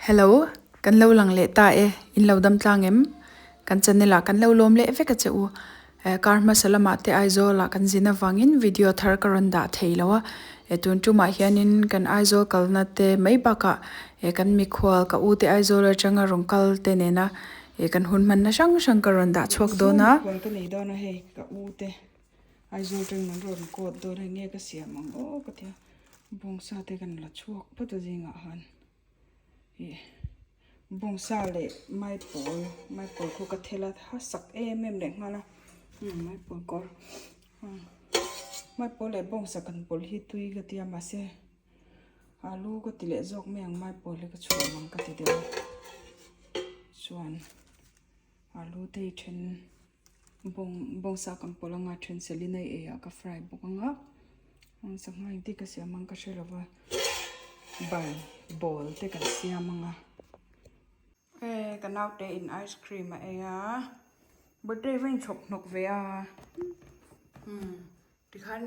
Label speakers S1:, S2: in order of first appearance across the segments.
S1: Hello, kan lo lang leh ta e, in lo dam tlang em? Kan channel ah kan lo lawm leh vek a che u. Kar hmasa lamah te Aizawl ah kan zin avangin video thar ka rawn dah thei lo a, tun tumah hianin kan Aizawl kalna te mai bakah kan mikhual ka u te Aizawl atanga rawn kal te nena kan hun hmanna hrang hrang ka rawn dah chhuak dawn a.
S2: Mikhual ka nei dawn a hei ka u te Aizawl atangin an rawn coat dawn a enge ka siam ang aw ka tia bawngsa te kan la chhuak phawt a zingah khan. Ih bawngsa leh maipawl maipawl khu ka thel a ha sak em em leh nghal a umm maipawl kawr umm maipawl leh bawngsa kan pawlh hi tui ka tia mahse alu ka ti leh zawk mai ang maipawl hi ka chhuah ang ka ti deuh a chuan alu te hi then bawng bawngsa kan pawlh anga then selin a ei ah ka fry bawk anga sangha engtin ka siam ang ka hre lo va bal ball te kan siam anga e ka naute in ice cream a ei a birthday va inchhawp hnawk ve a umm tikhan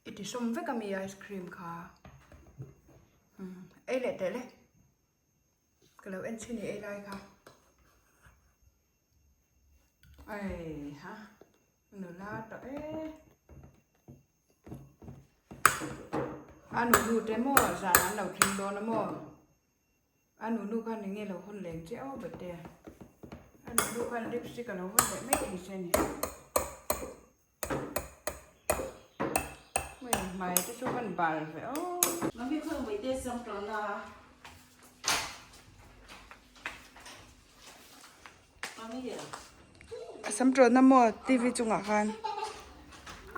S2: i ti sawm vek ami ice cream kha umm ei leh teh le ka lo en chhin i ei lai kha. Ei ha nula tawh e a nunu te maw zan an lo thleng dawn a maw a nunu khan eng nge lo hawn leng chiah aw bete a nunu khan lipstick a lo hawn leh mai thei che a ni hei hmai te chu kan bal ve aw.
S3: Mami khawi mui te sam tawh na.
S2: A sam tawh na maw TV chungah khan.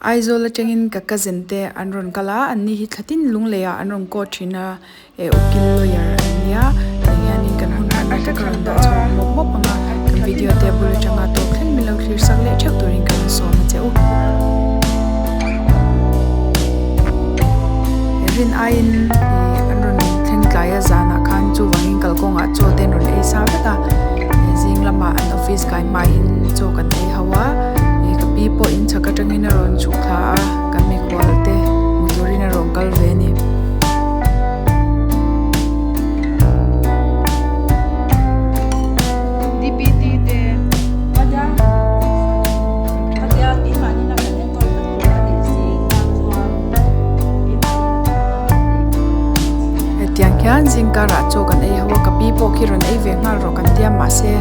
S1: Aizawl atangin ka cousin te an rawn kal a, an ni hi thlatin lunglei ah an rawn court thin a, eh ukil lawyer an nia, tah hianin kan hun hman te ka rawn dah chhuak mawp mawp ang a, kan video te bul atanga tawp thleng min lo thlir sak leh theuh turin ka rawn sawm a che u. Rin aiin ih an rawn thleng tlai a zanah khan chuvangin kalkawngah chaw te an rawn ei sa vek a zing lamah an office kai hmain chaw kan ei ho a ih ka pi pawh in chhak atangin a rawn chhuk thla a kan mikhual te hmu turin a rawn kal ve a ni. Hetiang hian zingkarah chaw kan ei ho a ka pi pawh khi rawn ei ve nghal rawh kan tia mahse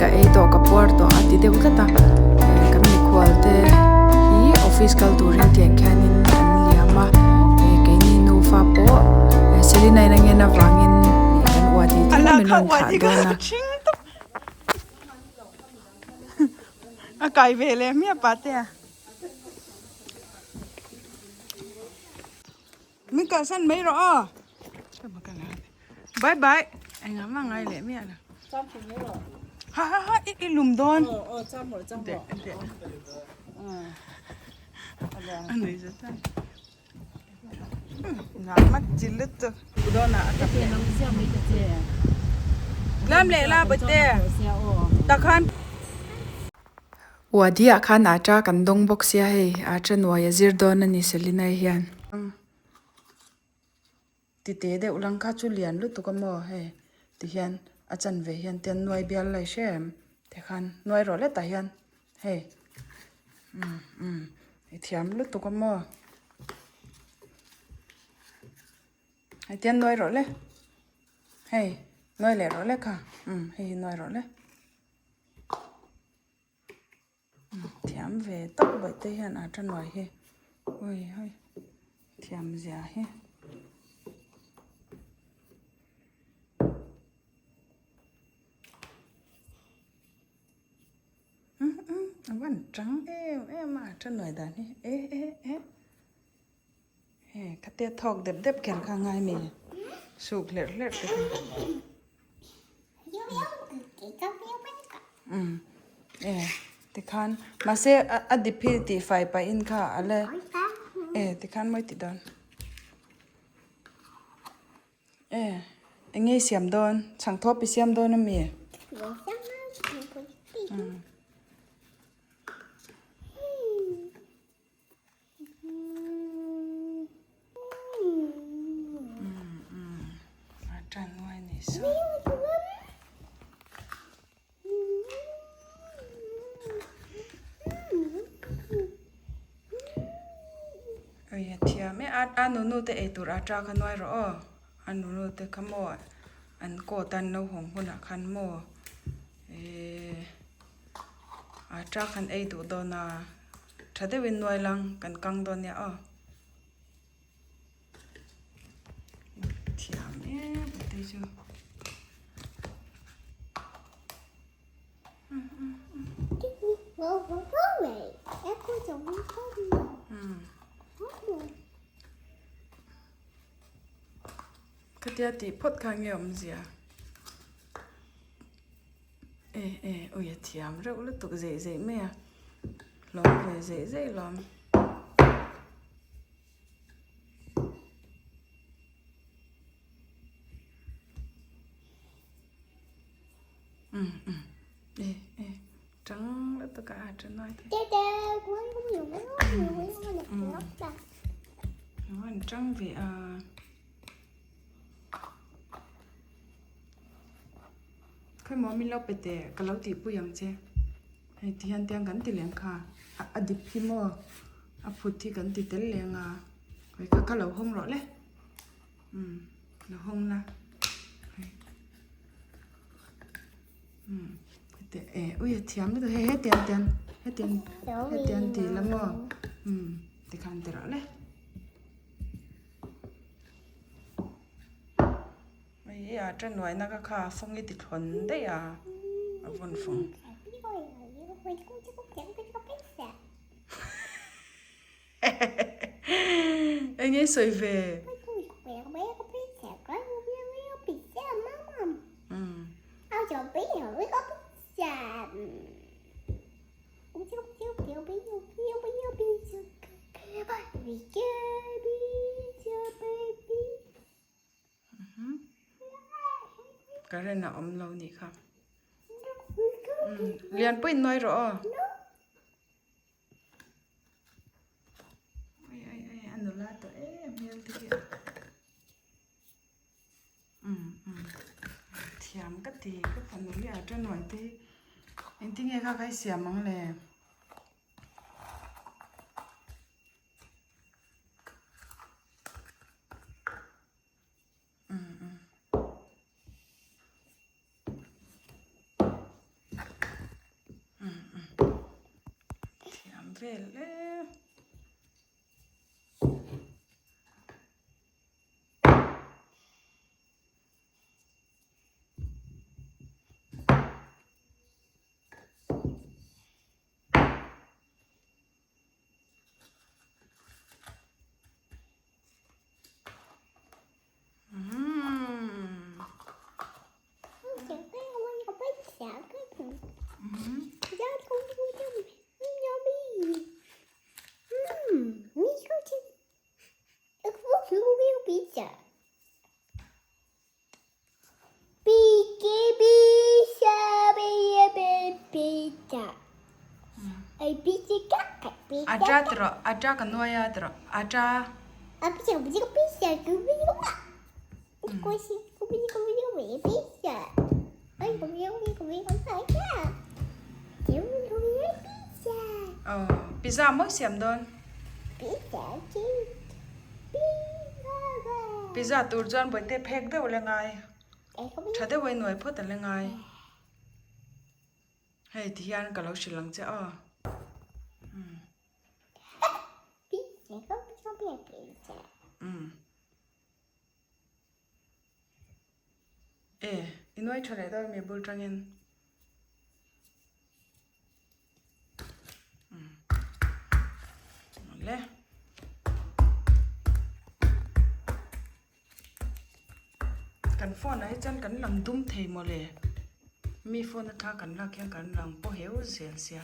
S1: ka ei tawh ka puar tawh a ti deuh tlat a kan mikhual te hi office kal turin tiang khianin an liam a keini nufa pawh Selina in a ngen avangin kan uah tih thleng min rawn thlah dawn a.
S2: A kai ve leh hmiah pah te a. Min kalsan mai rawh aw. Bye bye. Engah mah ngai leh miah lo. Ha ha ha i lum dawn. Deh deh. A nui zet a. Ngah chi lutuk. Lam leh la bawihte. Takhan.
S1: Wadi ah khan atta kan dawng bawk sia hei atta nuai a zir dawn a ni Selina-i hian.
S2: Tite deuh lang kha chu lian lutuk a maw hei ti hian a chanve hian te an nuai bial lai hre em ti khan nuai rawh let ah hian hei umm umm i thiam lutuk a maw hei tian nuai rawh le hei nuai leh rawh le kha umm hei hi nuai rawh le. Thiam ve tak baih te hian a tanuai hi ui hoi thiam zia hi. A van tang em em a tanuai dan hi e e e he khatia thawk dep dep kher kha a ngai mi suk hlerh hlerh te kha. Umm e tikhan mahse a dip hi tih fai pahin kha a la e tikhan mawi tih dawn e eng nge i siam dawn chhangthawp i siam dawn ami umm. Thiam e a a nunu te eitur a ṭa kha nuai rawh aw a nunu te kha maw an coat a an lo hawng hunah khan maw ehh a ṭa khan ei duh dawn a ṭha deuhin nuai lang kan kang dawn nia aw. Thiam em te chu. Khatia tih phawt kha nge awmzia e e ui a thiam reuh lutuk zeih zeih mai a hlawm ve zeih zeih lawm. An tang ve a khawimaw min lo pe teh ka lo tihpui ang che hei ti hian tiang kan ti leng kha a dip hi maw a phut hi kan ti tel leng a hei kha ka lo hawng rawh le. Umm la hawng la umm heti eh ui a thiam lutuk hei hetiang tiang hetiang hetiang tih la maw umm tikhan ti rawh le hei hi a ṭa nuaina ka kha a fawng i ti thlawn daih a a vawn fawng. Eng nge sawi ve? Current a awm lo nih kha. Lianpuiin nuai rawh aw. Ai ai ai a nula tawh em hmel te hi a umm umm thiam ka ti ka fanu hi a ṭa nuai te hi engtin nge kha kha i siam ang le. Thiam vel e. A ṭa ti rawh, a ṭa ka nuai a ti rawh, a ṭa. Aw, pizza mawi siam dawn. Pizza tur chuan bawihte phek deuh a la ngai, tha deuh a i nuai phawt a la ngai. Hei ti hian ka lo hrilh ang che aw. E, i nuai tha leh dawn mi bul tangin. Le. Kan phone ah hi chuan kan lang dum thei maw le. Mi phone a thla kan lak hian kan lang pawh heu zel sia.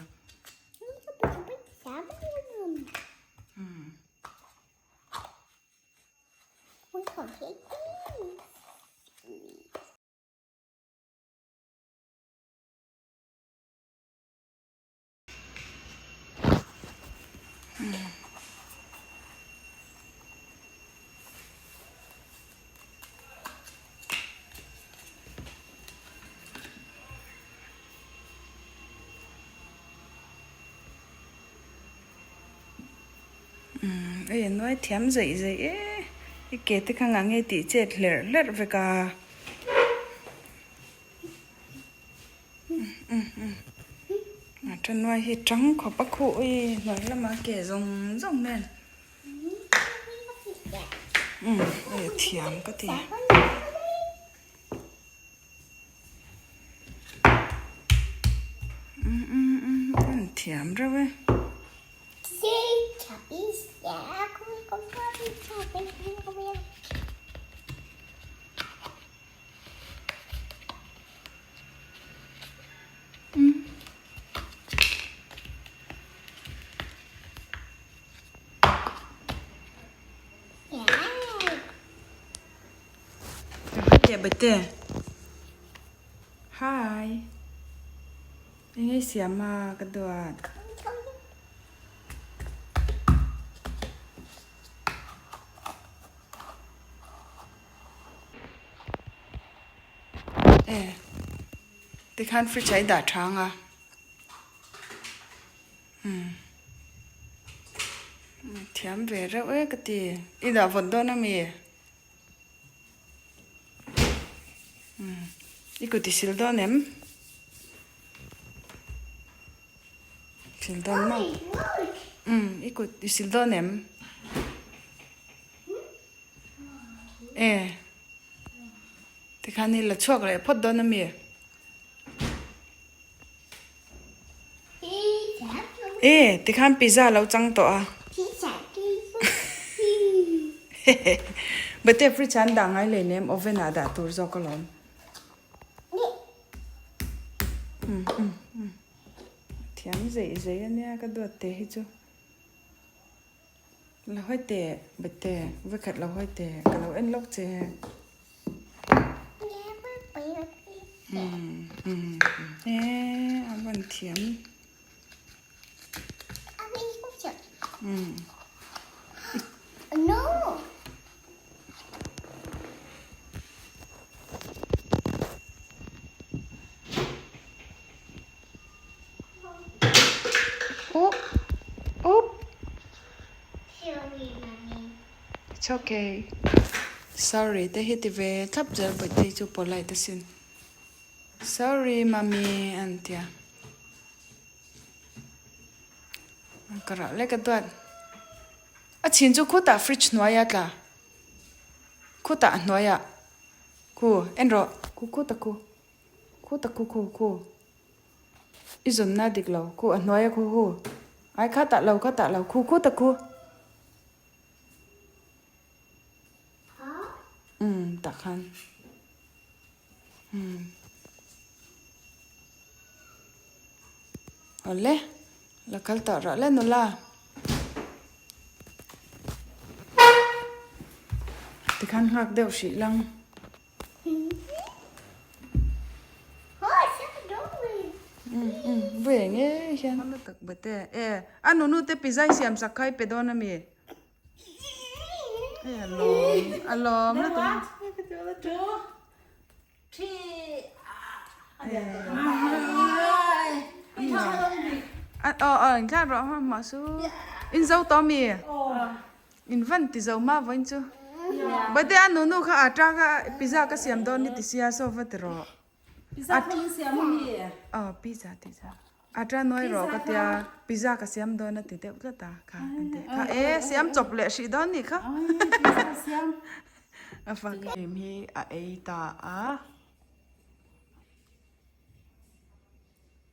S2: Umm ei a nuai thiam zeih zeih e i ke te kha ngah nge tih chet hlerh hlerh vek a a tha nuai hi tang khawp a khuh i hnuai lamah ke zawng zawng nen umm ei a thiam ka ti. An thiam reuh e. Bete Hi Eng ei siam a ka duat E tikhan fridge ah i dah tha ang a umm thiam ve reuh e ka ti i dah vawt dawn ami. I kut i sil dawn em? Sil dawn maw? Umm i kut i sil dawn em? E tikhan i la chhuak leh phawt dawn ami? E tikhan pizza lo chang tawh a. Bate fridge ah an dah ngai leh lem oven ah dah tur zawk alawm. Thiam zeih zeih ania ka duat teh hi chu. La hawi teh bate vekhat lo hawi teh ka lo en lawk che. Eee a van thiam. Oop oop. It's okay. Sorry te hi ti ve thlap zel Bawihtei chu polite asin. Sorry mummy an tia. Ka rah lek a duat. A chhin chu khutah fridge hnuaia tla. Khutah a hnuaiah. Khu en rawh. Khu khuta khu. Khuta khu khu khu. I zawnna dik lo. Khu a hnuaia khu hu. Ai kha tah lo kha tah lo. Khu khuta khu. Umm tah khan. Umm. Awle. La kal tawh rawh le nula. Tikhan nghak deuh hrih lang. Vui eng e hian. Tak bate e a nunu te pizza i siam sak kha i pe dawn ami? Hei a lawm a lawm lutuk. Aw aw engtlak rawh hma hma su in zo tawh ami? In van ti zo ma vawiin chu. Bate a nunu kha atta kha pizza ka siam dawn ni ti sia saw va ti rawh.
S3: Pizza kha in siam ami?
S2: Aw pizza pizza. Atta nuai rawh ka tia pizza ka siam dawn a ti deuh tlat a kha an ti kha e siam chawp leh hrih dawn nih kha.
S3: Pizza siam.
S2: A fak cream hi a ei ta a.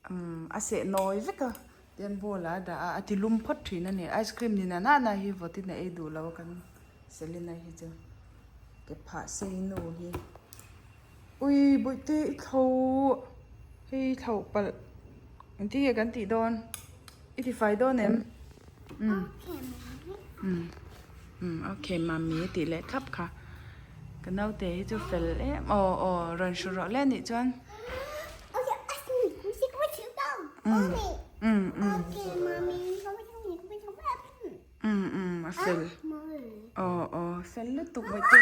S2: Umm a seh nawi vek a tian bowl ah a dah a a ti lum phawt thin a ni ice cream ni na na hi vawt in a ei duh lo a kan Selina hi chu ke phah sei nu hi ui bawihte i thlo hei thlo palh engtin nge kan tih dawn i ti fai dawn em umm umm umm okay mummy tih leh thlap kha. Ka naute hi chu fel em aw aw rawn hru rawh le nih chuan. Um um a fel aw aw fel lutuk bawihte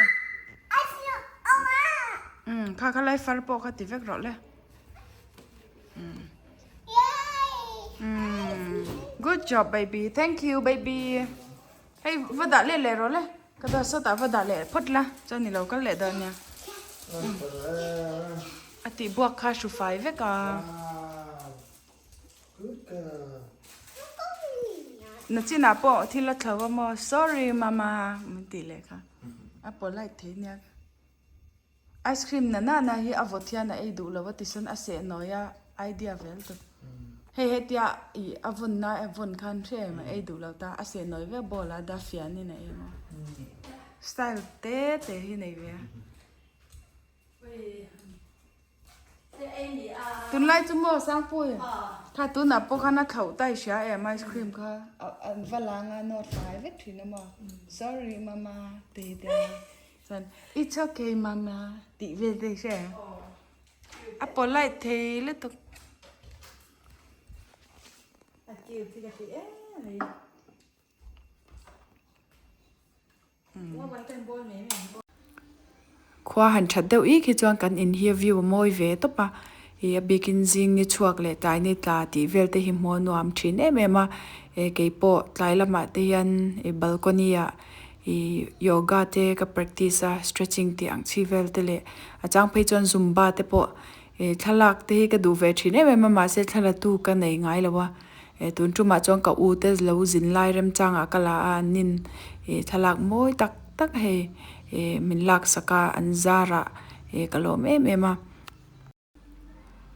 S2: um kha kha lai far pawh kha ti vek rawh le um um good job baby thank you baby. Hei va dah leh leh rawh le. Ka dah sawtah va dah leh phawt la chuan i lo kal leh dawn nia. A tih buak kha hru fai vek a. Nachinah pawh thil a thlo a maw sorry mama min tih leh kha a polite thei nia. Ice cream na na na hi a vawt hian a ei duh lo a tisawn a seh nawi a idea vel tawp. Hei hetia ih a vawn na a vawn khan hre em a ei duh lo ta a seh nawi vek bowl a da fian in a ei maw. Style te te hi nei ve a. Tunlai chu maw Sangpui kha tunah pawh khan a thlauh ta i hria em ice cream kha an va lang a nawt fai vek thin a maw sorry mama te hi te chuan it's okay mama tih vel te i hria em a polite thei lutuk. Khua han that deuh ik hi chuan kan in hi a view a mawi ve tawp a, ih a bikin zing ni chhuak leh tlai ni tla tih vel te hi hmuh a nuam thin em em a, eh keipawh tlai lamah te hian ih balcony ah ih yoga te ka practice a stretching tih ang chi vel te leh a chang phei chuan zumba te pawh ih thlalak te hi ka duh ve thin em em a mahse thlalatu ka nei ngai lo a. Eh tun tumah chuan ka u te lo zin lai remchangah ka la a an nin ih thlalak mawi tak tak hei ih min lak sak a an zarah ih ka lawm em em a.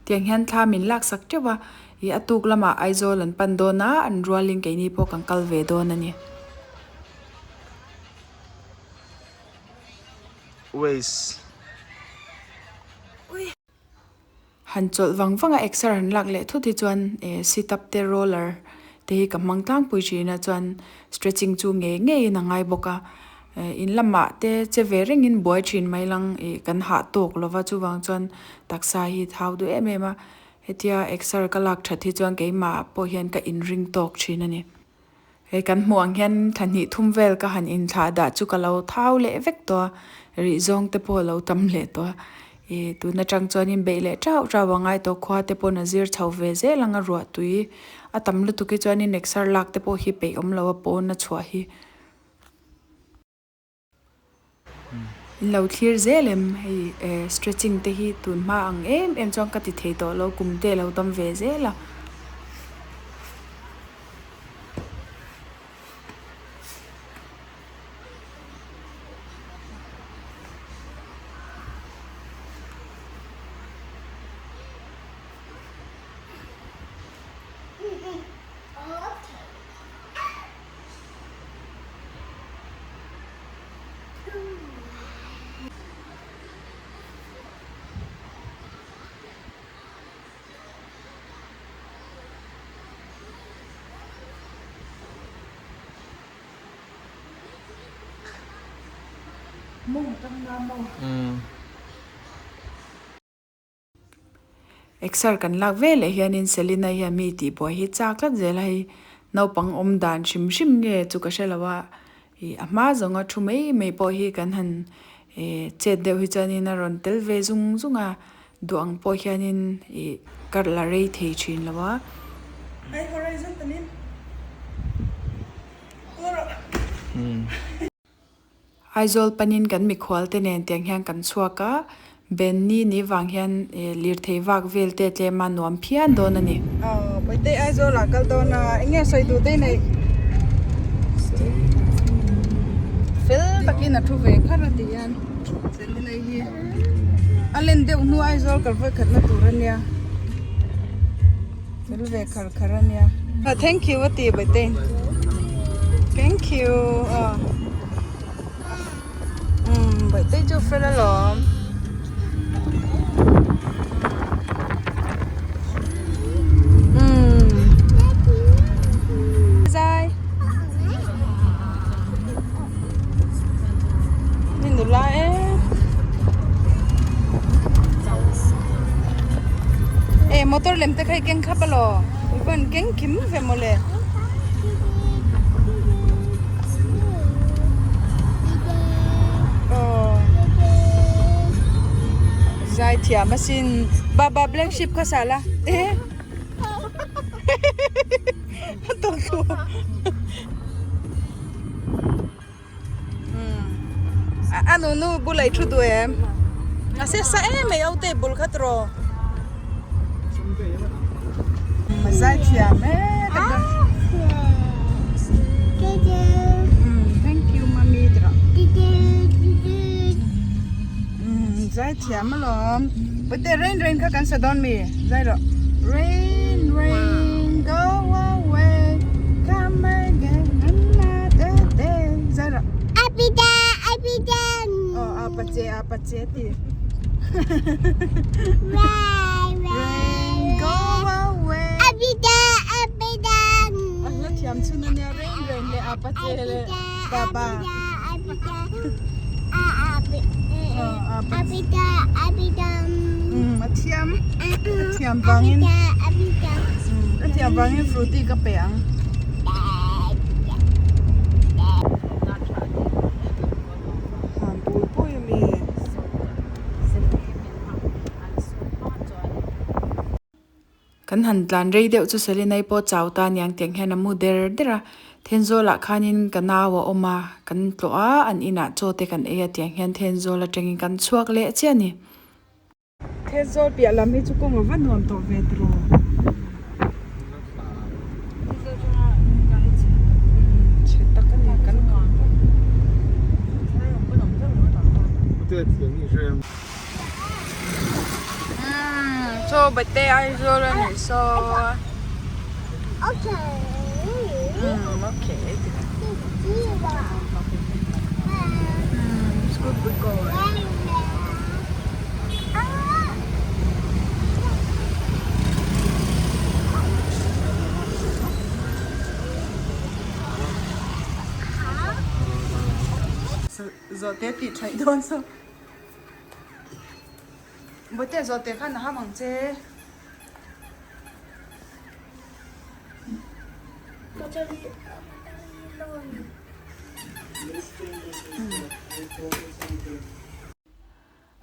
S2: Tiang hian thla min lak sak teuh a ih a tuk lamah Aizawl an pan dawn a an rualin keini pawh kan kal ve dawn a ni.
S4: Waste.
S1: Han chawlh vang vang a exer han lak leh thut hi chuan eh sit up te roller te hi ka hmang tlangpui thin a chuan stretching chu ngei ngeiin a ngai bawk a eh in lamah te che ve rengin buai thin mai lang ih kan hah tawk lova chuvang chuan taksa hi thau duh em em a hetia exer ka lak that hi chuan keimah pawh hian ka inring tawk thin a ni. Hei kan hmuh ang hian thla hnih thum vel ka han inthlah dah chu ka lo thau leh vek tawh a, rih zawng te pawh a lo tam leh tawh a. Ih tun atang chuanin beih leh tauh tauh a ngai tawh khua te pawn a zir chho ve zel ang a ruah tui a tam lutuk hi chuanin exer lak te pawh hi peih awm lo a pawn a chhuah hi. In lo thlir zel em hei eh stretching te hi tun hma ang em em chuan ka ti thei tawh lo kum te a lo tam ve zel a. Exer kan lak ve leh hianin Selina hian mi tihbuai hi chak tlat zel a hei naupang awm dan hrim hrim nge chu ka hre lo a ih a hma zawnga thu mai mai pawh hi kan han ih chet deuh hi chuanin a rawn tel ve zung zung a duh ang pawh hianin ih ka la rei thei thin lo a. Aizawl panin kan mikhual te nen tiang hian kan chhuak a, Benny ni vang hian lirthei vak vel te tlem a nuam phian dawn a ni.
S2: Aw, Paite Aizawl ah kal dawn a, eng nge sawi duh te nei? Fel takin a thu ve khar a ti hian Selina hi a len deuh hnu Aizawl kal vawi khatna tur a nia, fel ve khar khar a nia. Thank you a ti Paite. Thank you aw. Umm Bawihtei chu fel alawm. Umm. Zai. Ni nula e. E motor lem te kha i keng khap alaw. I van keng kim ve mawle. Zai thiam asin baba black sheep kha sa la e a tawlh thu. A nunu bula i thu duh em? A se sa em mai aute bul kha tiraw. A zai thiam e ka ta. Thank you mummy tiraw. Zai thiam alawm. Pute rain rain kha kan sa dawn mi? Zai rawh. Rain rain go away come again another day. Zai rawh.
S4: Apida apidan.
S2: Oh apache apache ti.
S4: Rain
S2: Rain go away.
S4: Apida apidan.
S2: A hla thiam chhun ania rain rain leh apache leh baba. A thiam a thiam vangin a thiam vangin fruity ka pe ang. Han pui pui a mi.
S1: Kan han tlan rei deuh chu Selenai pawh chau ta aniang tiang hian a mu der der a, Thenzawl ah khanin ka nau a awm a, kan tlawh a, an inah chaw te kan ei a tiang hian Thenzawl atangin kan chhuak leh chiah a ni.
S2: Thenzawl piah lam hi chu kawng a va nuam tawh ve tiraw? Chhe tak a ni kan Chaw bate Aizawl a nih saw. Umm okay School pui kawi. Zawhte tih thaih dawn saw. Bawihte zawhte khan a ham ang che.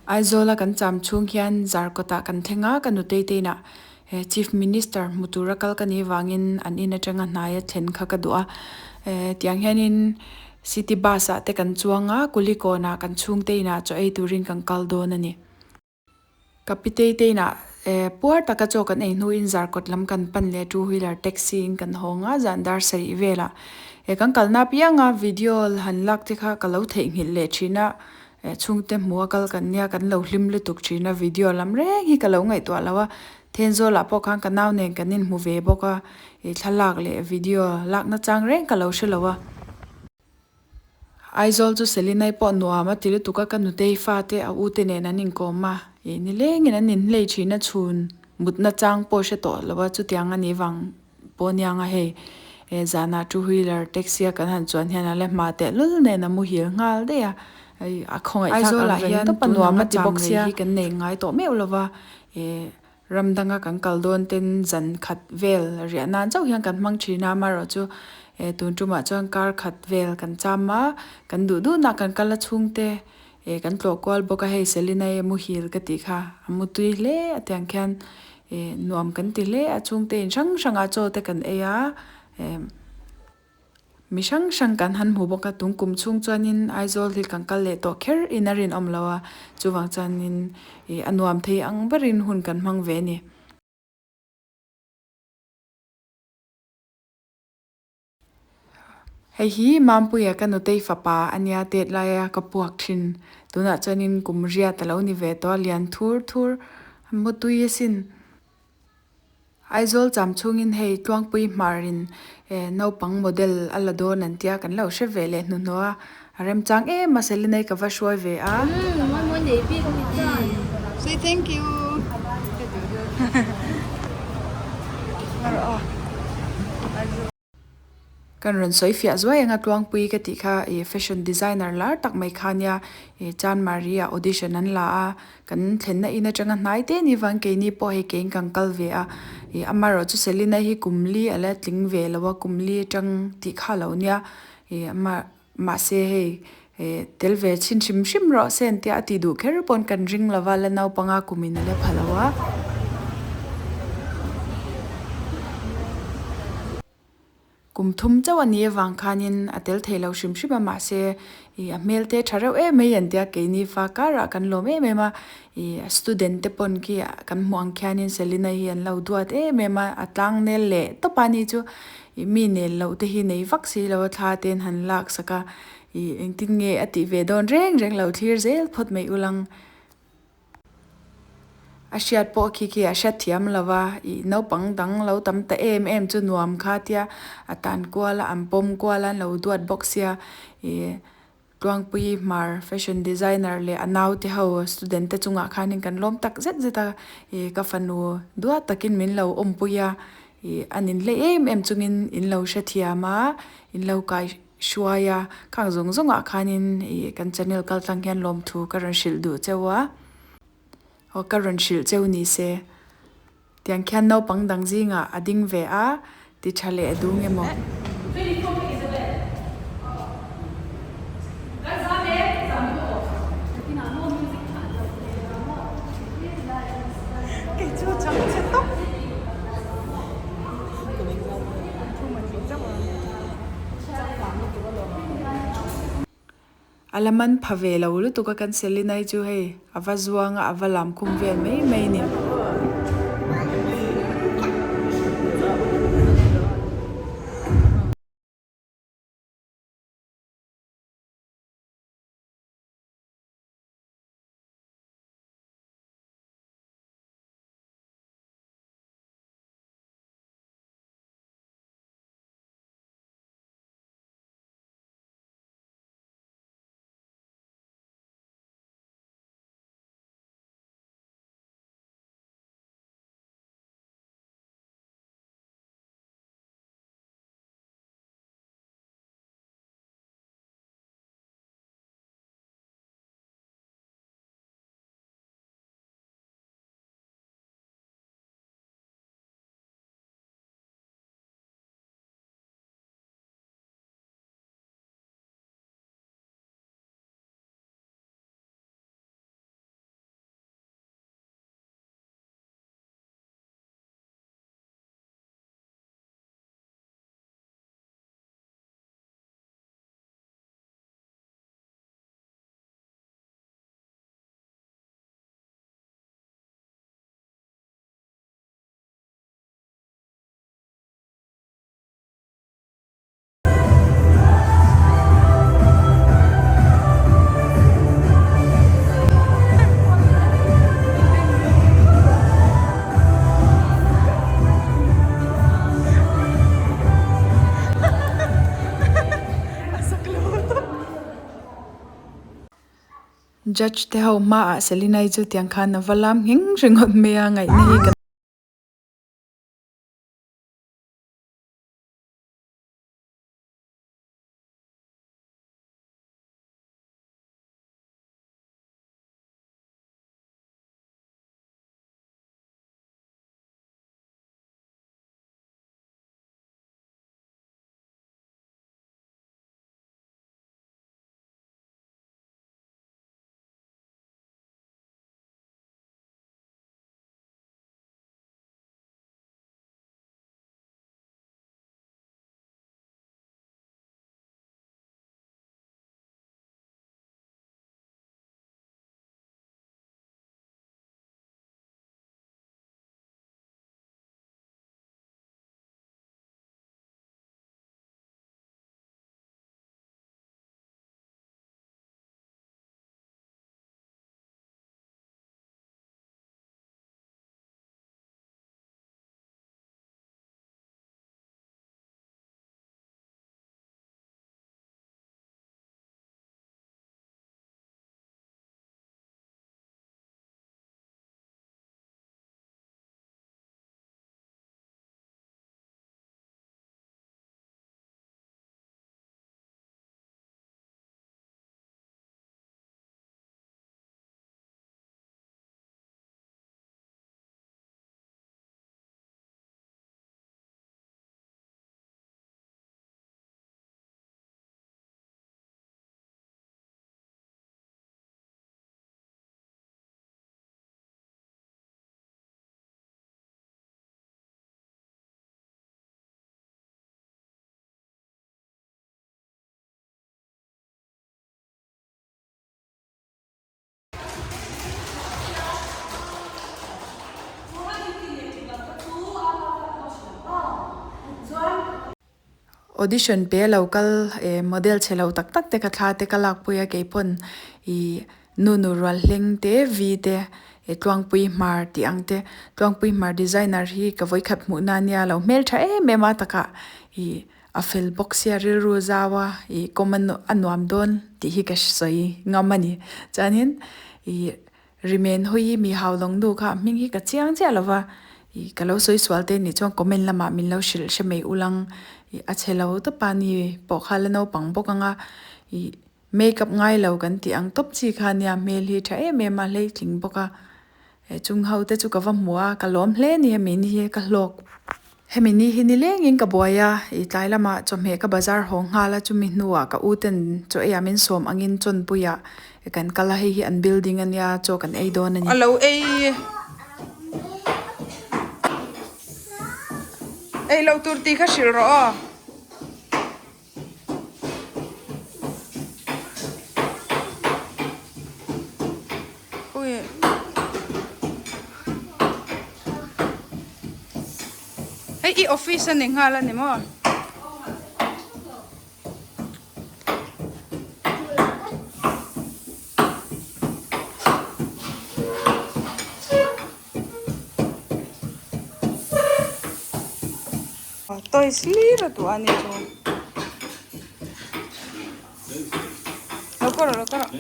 S1: Aizawl a kan cham chhung hian Zarkawt ah kan thleng a, ka nutei te inah Chief Minister hmu tura kal ka nih vangin an in atanga hnaia thlen kha ka duh a. Tiang hianin City bus ah te kan chuang a, Kulikawn ah kan chhungte inah chaw ei turin kan kal dawn a ni. Ka pitei te inah puar taka chaw kan ei hnuin Zarkawt lam kan pan leh two wheeler taxi in kan hawng a, zan dar sarih velah kan kalna apianga video han lak te kha ka lo theihnghilh leh thin a, chhungte hmu a kal kan nia kan lo hlim lutuk thin a, video lam reng hi ka lo ngaihtuah lo a, Thenzawl ah pawh khan ka nau nen kan inhmu ve bawk a, thlalak leh video lakna chang reng ka lo hre lo a. Aizawl chu Selinai pawh nuam a ti lutuk a, ka nutei fate a ute nen an inkawm a, ih nilengin an inhlei thin a chhun mutna chang pawh hre tawh lo a, chutiang a nih vang pawh aniang a hei zanah two wheeler taxi a kan han chuan hian a la hma tehlul nen a muhil nghal daih a, a khawngaih thlak ang reng tawp a nuam a ti bawk sia hi kan nei ngai tawh meuh lo va ih Ram danga kan kal dawn ten zan khat vel riah nan chauh hian kan hmang thin a, amaherawhchu eh tun tumah chuan kar khat vel kan cham a, kan duh duhna kan kal a chhungte eh kan tlawh kual bawk a, hei Selina e muhil ka tih kha a mu tui hle a tiang khian eh nuam kan ti hle a, chhungte in hrang hrangah chaw te kan ei a eh. Mi hrang hrang kan han hmu bawk a, tung kum chhung chuanin Aizawl hi kan kal leh tawh kher in a rinawm lo a, chuvang chuanin ih a nuam thei ang berin hun kan hmang ve a ni. Hei hi Mampuia ka nutei fapa a nia tet laia ka puak thin, tunah chuanin kum riat a lo ni ve tawh a, lian thur thur a mutui asin. Aizawl cham chhungin hei Tluangpui Hmarin naupang model a la dawn an tia kan lo hre ve leh hnuhnawh a, a remchang em a Selenai ka va hruai ve a.
S2: Say thank you.
S1: Kan rawn sawi fiah zuai anga Tluangpui ka tih kha ih fashion designer lar tak mai kha nia ih Chanmari ah audition an la a, kan thlenna in atanga hnai te ni vang keini pawh hei keiin kan kal ve a, ih amaherawh chu Selina hi kum li a la tling ve lo a kum li atang tih kha lo nia ih ama mahse hei ih tel ve chhin hrim hrim rawh se an tia a tih duh kher pawn kan ring lo va la naupanga kum in a la pha lo a. Kum thum chauh a nih avang khanin a tel thei lo hrim hrim a mahse ih a hmel te tha reuh em mai an tia keini fa karah kan lawm em em a ih a student te pawn khi kan hmuh ang khianin Selena hi an lo duat em em a a tlang nel leh tawp a ni chu ih mi nel loh te hi nei vak si lo a thla te an han lak sak a ih engtin nge a tih ve dawn reng reng lo thlir zel phawt mai ulang. A hriat pawh khi khi a hriat thiam lo va, ih naupang dang lo tam ta em em chu nuam kha tia a tan kual a an pawm kual a an lo duat bawk sia ih Tluangpui Hmar fashion designer leh a naute ho student te chungah khanin kan lawm tak zet zet a ih ka fanu duat takin min lo awmpui a ih a ninhlei em em chungin in lo hrethiam a in lo kai. Hruai a, khang zawng zawngah khanin ih kan channel kal tlang hian lawmthu ka rawn hrilh duh cheu a, aw ka rawn hrilh cheu ni se. Tiang khian naupang dang zingah a ding ve a, ti tha leh a duh nge maw? A la man pha ve lo lutuk a kan Selinai chu hei a va zuang a a va lam khum vel mai mai a ni. Judge te ho hmaah Selinai chu tiang khan a va lam ngheng ringawt mai a ngaihna hi kan. Audition pe lo kal eh model chhe lo tak tak te ka thla te ka lakpui a keipawn ih nu nu rual hleng te vi te eh tluangpui hmar tih ang te tluangpui hmar designer hi ka vawikhat hmuh na ania lo hmeltha em em a takah ih a fel bawk sia rilru zau a ih kawm a nuam dawn tih hi ka sawi ngam a ni chuanin ih Rimen hawi mi hau lawng nu kha hming hi ka chiang chiah lo va, ih ka lo sawi sual te nih chuan comment lamah min lo hrilh hre mai ulang, ih a chhe lo tawp a ni pawh kha la naupang bawk ang a, ih makeup ngai lo kan tih ang tawp chi kha nia hmel hi tha em em a hleitling bawk a, eh chung ho te chu ka va hmu a ka lawm hle a ni hemi ni hi ka hlawk. Hemi ni hi ni lengin ka buai a, i tlai lamah chawhmeh ka bazar haw nghal a, chumi hnuah ka u ten chaw eiah min sawm angin chawnpuiah kan kal a, hei hi an building a nia, chaw kan ei dawn a ni.
S2: A lo ei ei loh tur tih kha hrilh rawh aw. Hei i office a ni nghal a ni maw? Toys hlir a duh a ni chu. Lo kawr rawh lo kawr rawh.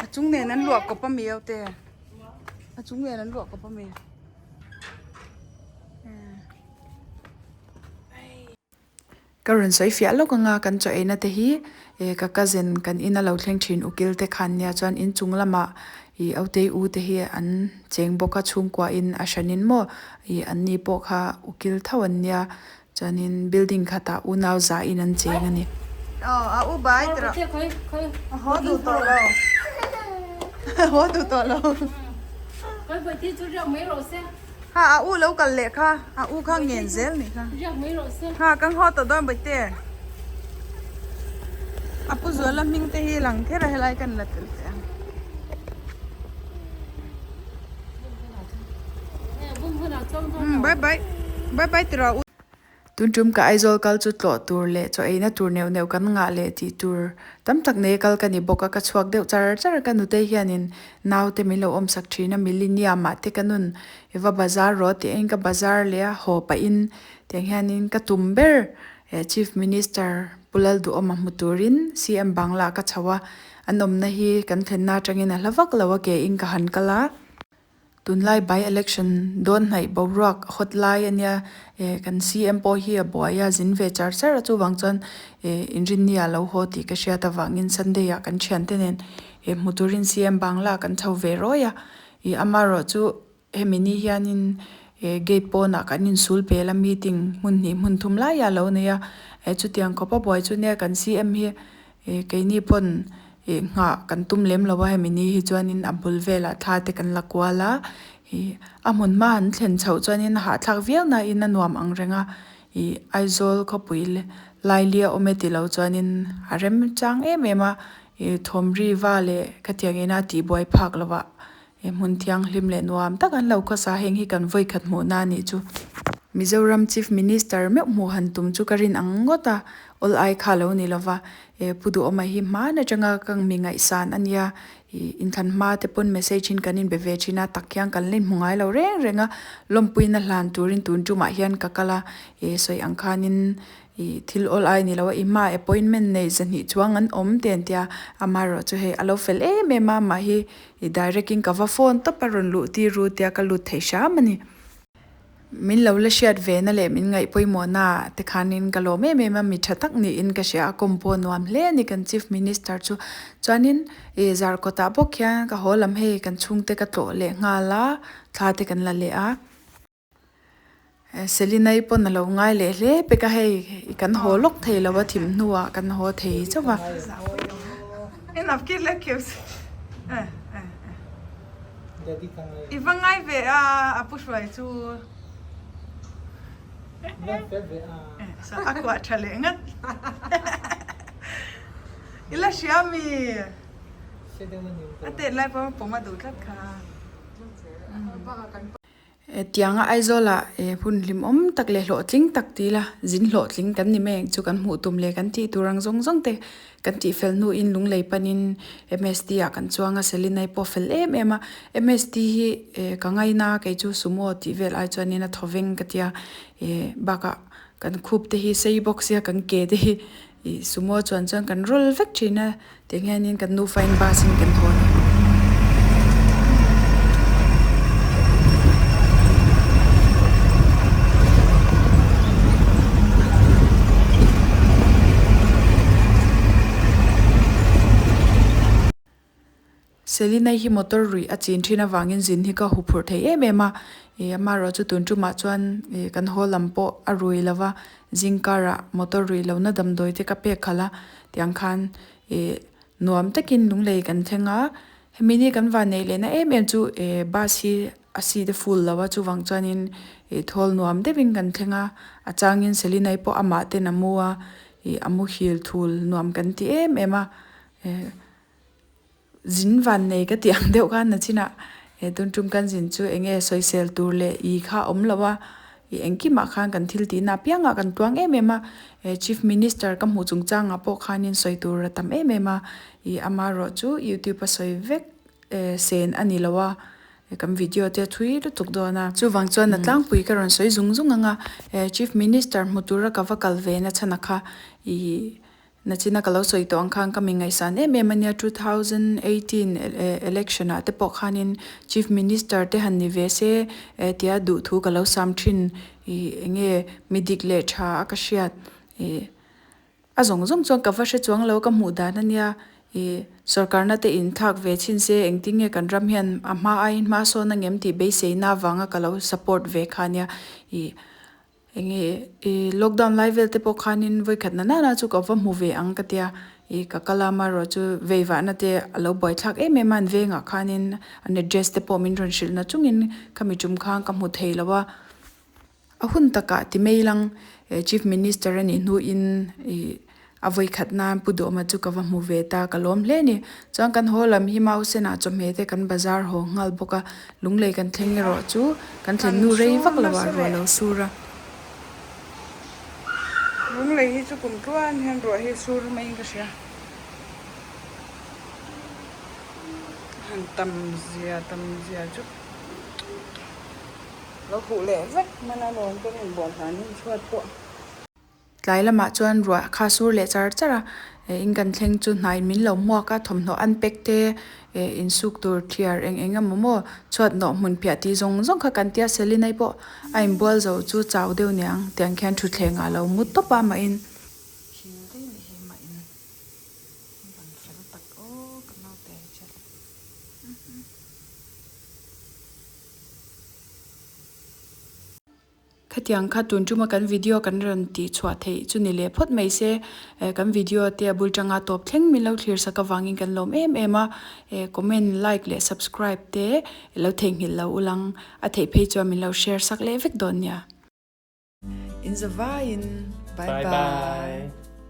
S2: A chung nen an luah kawp a mi ho te. A chung nen an luah kawp a mi.
S1: Ka rawn sawi fiah lawk anga kan chaw eina te hi eh ka cousin kan ina lo thleng thin ukil te khan nia chuan inchung lamah ih autei u te hi an cheng bawk a chhungkua in a hran in maw ih an ni pawh kha ukil tho an nia chuanin building khatah unau zah in an cheng a ni.
S2: Aw a u bai tawh a haw duh tawh lo a haw duh tawh lo. Ha a u lo kal leh kha a u kha ngen zel nih kha ha kan haw tawh dawn bawihte a pu zuala hming te hi lang kher a helai kan la tel teh ang. Bye bye bye bye tiraw u.
S1: Tun tum ka Aizawl kal chu tlawh tur leh chaw eina tur neuh neuh kan ngah leh tih tur tam tak nei kal ka ni bawk a, ka chhuak deuh char char a, ka nutei hianin naute min lo awmsak thin a, millennium ah te ka nun i va bazar rawh tih aiin ka bazar leh a, haw pahin tiang hianin ka tum ber eh Chief Minister Pu Lalduhawma hmu turin CM Bangla ka chho a, an awmna hi kan thlenna atangin a hla vak lo a ke in ka han kal a. Tunlai by election dawn hnaih boruak hot lai a nia eh kan CM pawh hi a buai a zin ve char char a chuvang chuan eh inrinni ah lo haw tih ka hriat avangin Sunday ah kan thiante nen eh hmu turin CM Bangla kan chho ve rawi a ih amaherawh chu hemi ni hianin eh gate pawnah kan insul pel a meeting hmun hnih hmun thum lai ah lo nei a eh chutiang khawp a buai chu nia kan CM hi Eh keini pawn ih nghah kan tum lem lo a hemi ni hi chuanin a bul velah thla te kan la kual a ih a hmun hma an thlen chhoh chuanin a hahthlak viau nain a nuam ang reng a ih Aizawl khawpui laili a awm e tilo chuanin a rem chang em em a ih thawmri va leh khatiang ina tihbuai phak lovah He hmun thianghlim leh nuam tak an lo khawsa heng hi kan vawikhat hmuhna a nih chu. Mizoram Chief Minister meuh hmuh han tum chu ka rin ang ngawt a, awl ai kha lo ni lova. E Pu Duhawma hi hman atanga ka mi ngaihsan a nia, i inthlan hma te pawn message in kan inbe ve thin a, tak hian kan la inhmu ngai lo reng reng a, lawmpuina hlan turin tun tumah hian ka kal a, e sawi ang khanin Ih thil awl ai ni lo a, i hma appointment nei zahnih chuang an awm te an tia, amaherawh chu hei a lo fel em em a, amah hi i direct in ka va phone tawp a rawn luh tir ru tia ka lut thei hram a ni. Min lo la hriat ve na leh min ngaih pawimawh na ah te khanin ka lawm em em a, mi tha tak niin ka hria a, kawm pawh nuam hle a ni kan chief minister chu. Chuanin ih zarkawtah bawk hian ka haw lam hei kan chhungte ka tlawh leh nghal a, thla te kan la leh a. Selinai pawn a lo ngai leh hle pek a hei kan haw lawk thei lo a thim hnuah kan haw thei chauh a.
S2: I va ngai ve a a pu hruai chu a kuah tha leh ngat i la hria mi. A tet lai pawh pawm a duh tlat kha.
S1: Tianga Aizawlah hun hlimawm tak leh hlawhtling tak ti ila zin hlawhtling kan ni mai ang chu kan hmuh tum leh kan tih tur ang zawng zawng te kan tih fel hnuin lunglei panin MST ah kan chuang a Selinai pawh fel em em a MST hi ka ngaina kei chu sumo tih vel ai chuanin a thaw veng ka tia bakah kan khup te hi sei bawk sia kan ke te hi Ih sumo chuan chuan kan rawl vek thin a tiang hianin kan nufa in bus in kan haw a ni. Selina hi motor ruih a chin thin avangin zin hi ka huphurh thei em em a, ih amaherawh chu tun tumah chuan ih kan haw lam pawh a rui lo va, zing karah motor ruih lohna damdawi te ka pek khalh a, tiang khan ih nuam takin lunglei kan thleng a, hemi ni kan van neih lehna em em chu ih bus hi a seat a full lo a chuvang chuanin ih thawl nuam deuhin kan thleng a, a changin Selina hi pawh amah ten a mu a, ih a muhil thul nuam kan ti em em a, eh. Zin van nei ka tih ang deuh khan na chinah he tun tum kan zin chu eng nge sawisel tur leh i kha a awm lo a, i engkimah khan kan thil tihna apiangah kan tuang em em a, he Chief Minister ka hmuh chungchangah pawh khanin sawi tur a tam em em a, i amaherawh chu YouTube a sawi vek sen a ni lo a, kan video te a thui lutuk dawn a. Chuvang chuan a tlangpui ka rawn sawi zung zung ang a, he Chief Minister hmu tura ka va kal ve na chhan a kha i Nachina ka lo sawi tawh ang khan ka mi ngaihsan em em a nia, 2018 election ah te pawh khanin Chief Minister te han ni ve se tia duh thu ka lo sam thin ih enge mi dik leh tha a ka hriat ih a zawng zawng chuan ka va hre chuang lo ka hmuh dan a nia ih sorkarna te in thlak ve chhin se engtin nge kan ram hian a hma aiin hma sawn angem tih beiseina avanga ka lo support ve kha nia ih. Enge i lockdown lai vel te pawh khanin vawikhat na nana chu ka va hmu ve ang ka tia i ka kal a amaherawh chu veivahna te a lo buaithlak em em a an vengah khanin an address te pawh min rawn hrilh na chungin khami tum khan ka hmu thei lo a a hun takah ti mai lang chief minister a nih hnuin i A vawikhat nan Pu Duhma chu ka va hmu ve ta, ka lawm hle ni. Chuan kan haw lam hi Mausenah chawhmeh te kan bazar haw nghal bawk a, lunglei kan thleng erawh chu kan thlen nu rei vak lo ah ruah lo sur a.
S2: Lunglei hi chu kum tluan hian ruah hi sur maiin ka hria. Han tam zia tam zia chu lo huh leh vek hman a lawm kan inbual hlan hun chhuat pawh.
S1: Tlai lamah chuan ruah kha sur leh char char a, in kan thleng chu hnai min lo hmuak a, thawmhnaw an pack te, insuk tur thiar eng eng emaw maw chhuat nawh hmun phiah tih zawng zawng kha kan tia Selinai pawh a inbual zo chu chau deuh niang tiang khian thutthleng ah lo mu tawp a mahin.
S2: Thil daih ni hi mahin van fel tak aw ka naute hi chu.
S1: Khatiang kha tun tuma kan video kan rawn tih chhuah theih chu ni leh phawt mai se eh kan video te a bul tanga tawp thleng min lo thlir sak avangin kan lawm em em a eh comment like leh subscribe te lo theihnghilh lo ulang a theih phei chuan min lo share sak leh vek dawn nia. In zavaiin bye bye.